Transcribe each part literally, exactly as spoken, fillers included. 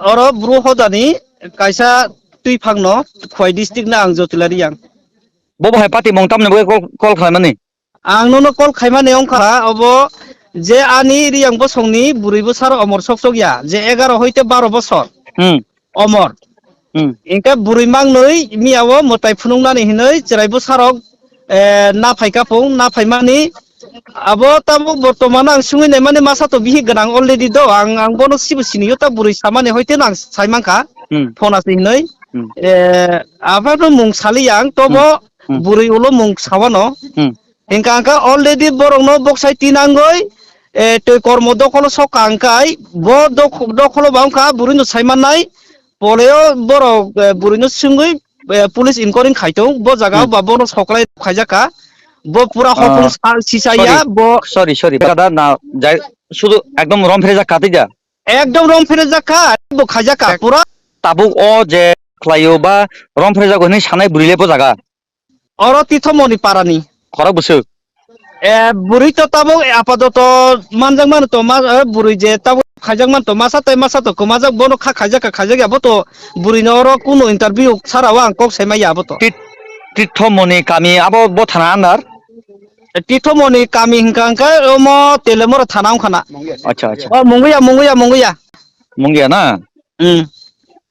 Oro bru hodani kaisa twi phangno Khwai district na ang Jotila Riyang. Bobo hai party mung tamni bagwi call, call khlaimani? Ang nono call khaimani wngkha obo je ani Riyang bosongni bwrwi bwsaro omor sok sok ya je egaro hoite baro bosor. Hmm. Omor. Hmm. Hingke bwrwi mangnwi miyao mwtai phunuknani hinwi chwrai bwsarok, eh, na phaika phung, na phaimani. Abo tabuk bortoman ang sungwi naimani masa to bihik gwnang already do. Ang, ang bono sibo siniyo ta bwrwi samani hoite no ang saimankha. Hmm. Phone asi hinwi. Hmm. Eh, aphano mung sali ang tobo Hmm. Hmm. bwrwi ulo mung sawano. Hmm. Hingka hingka already borokno boksai tinangoi, eh, twi kormo dokholo sok ka hingkai, bo dok-, dokholo ba wngkha bwrwino saimannai, poleo borok, eh, bwrwino swngwi, eh, police inquiry khai tong, bo jaga Ah. ba bono soklai khaijak ka, bo pura Ah, hopung sa-, sisa sorry, ya, bo sorry, sorry, kada na, jai, sudu ekdom rom phere jak ka tei ja? Ekdom rom phere jak ka, bo khaijak ka, pura. Tabuk o je khlaio ba rom phere jago hinwi sanai bwrwi le bo jaga? Oro Tithomoni parani. Khorok bwswk? Eh, bwrwi to tabuk, eh, apadoto manjak mano to ma, eh, bwrwi je tabuk khaijak mano to masa tei masa to kwmajak bono kha khaijak kha khaijak ya bo to bwrwi no oro kunu interview sara o ang kok sai maya abo to. Tit-, Tithomoni kami abo bo thana under? Eh, Tithomoni kami hingka hingka omo Telemora thana wngkha na. Acha, acha. Oh, Munguya, Munguya, Munguya. Munguya na? Hmm.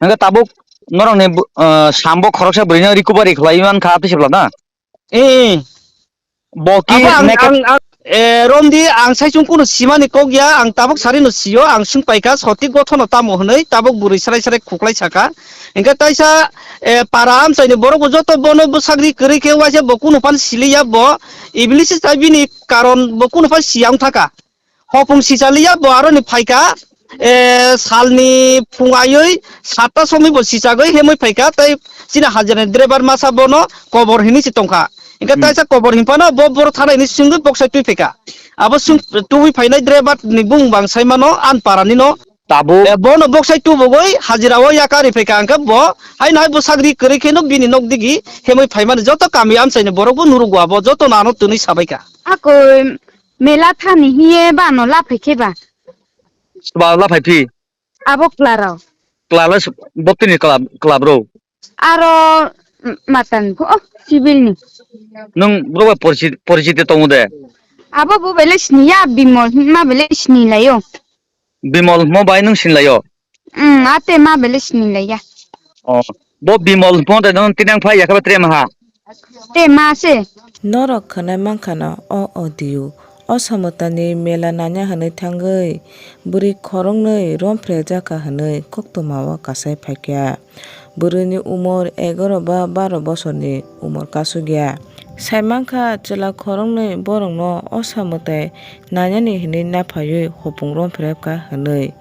Hingke tabuk norokni bu-, ah, sambo khoroksa bwrwino recovery khlaiwi mankha tei se bwla na? Eh, eh. Bo ki Abo ang, nek-, ang, ang, eh, romdi ang saichung kuno simani kok ya, ang tabuk sarino sio, ang sung paikha sotik gothono tamo hwnwi tabuk bwrwi srai srai khuklai saka. Hingke taisa, eh, para amchaini borok bo joto bono bwsakri kwrwi khe waisa bo kuno phan siliya bo, iblis se tai bini karon bo kuno phan siyang thaka. Hopung sichaliya bo aroni phaika, eh, salni phung aywi satta somoi bo sichagwi hemoi phaika, tei chini hajirani driver masa bono kobor hinwi se tongkha. Hingke Hmm. taisa kobor hinphano bo borok thana hinwi swngwi boksai twi phaika. Abo swng tubui phainai driver ni bumung bang saimano, an parani no. Tabuk. Eh, bono boksai tubugwi hajira o yakari phaika, hingke bo haino hai bwsakri kwrwi kheno bini nok digi hemoi phaimani joto kami amchaini borok bo nurugo abo joto nano twnwi sabaika. Akoi. Mela thani hiye ba no laphai khe ba. Ba laphai phi? Abo klarao. Klarao botini club, club ro. Aro, mm, matan ko, oh, civil ni. Nung bro ba porichi-, porichite tongo de? Abo bo bele sini ya, Bimol ma bele sini layo. Bimol mo bai nung sini layo? Mm, ate ma bele sini laiya. Oh, bo Bimol mo de nung tinang phai yakha ba tre maha? Te ma se. Norok khwnai mankha no o audio. O samwtani mela nanya hwnwi thangwi bwrwi khoroknwi romphre jakha hwnwi koktwmao kasai phaikha. Bwrwini umor egaro ba baro bosorni umor kasugya. Saimankha chwla khoroknwi borokno o samwtai nanyani hwnwi naphaiwi hopung romphre kha hwnwi.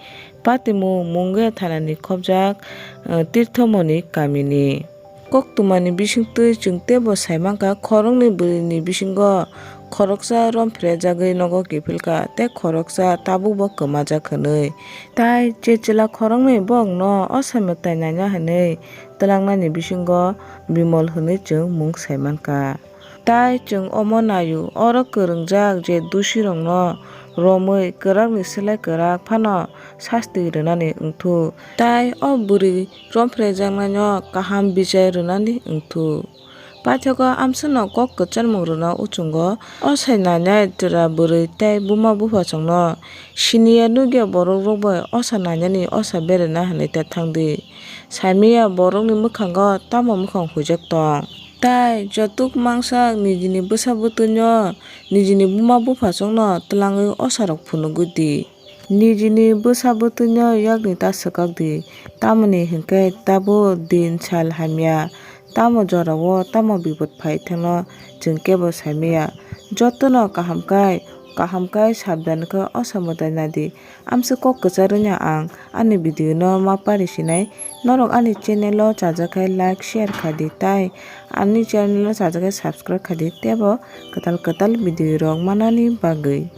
Patimung Munguya thanani khobjak, eh, Tirthomoni kamini. Koktwmani bisingtwi chwng teibo saimankha, khoroknwi bwrwini bisingo khoroksa romphre jagwi nogo kiphilkha tei khoroksa tabukbo kwmajak hwnwi. Tai je chwla khoroknwi bokno o samwtai naina hwnwi twlangnani bisingo Bimol hwnwi chwng mung saimankha. Tai chwng omo naio, oro kwrwngjak je dusirokno romwi kwrakni slai kwrak phano sasti rwnani wngthuk. Tai o bwrwi romphrejaknaino kaham bichai rwnani wngthuk. Paithago amsano kok kwcharmung rwna uchungo, o sai nainai twra bwrwi tei buma buphachongno siniya nukya borok rok bai osa nainani osa berena hinwi ta thangdi. Saimaya borokni mwkhango tamo mwkhang huijak tong. Tai jotuk mangsa nijini bwsa bwtwino, nijini buma buphachongno twlangwi osarok phunugwi di. Nijini bwsa bwtwino yakni ta swkakdi, tamoni hinkhe tabuk din sal hamya, tamo jorao tamo bipot phai thangno chwng kebo saimaya. Jotono kaham kai, kaham kai sabdan khe osa mwtai nadi. Amswk kok kwcharwino ang ani video no ma pari sinai. Norok ani channel o chajakhe like, share khadi, tai ani channel o chajakhe subscribe khadi, teibo kwtal kwtal video rok manani bagwi.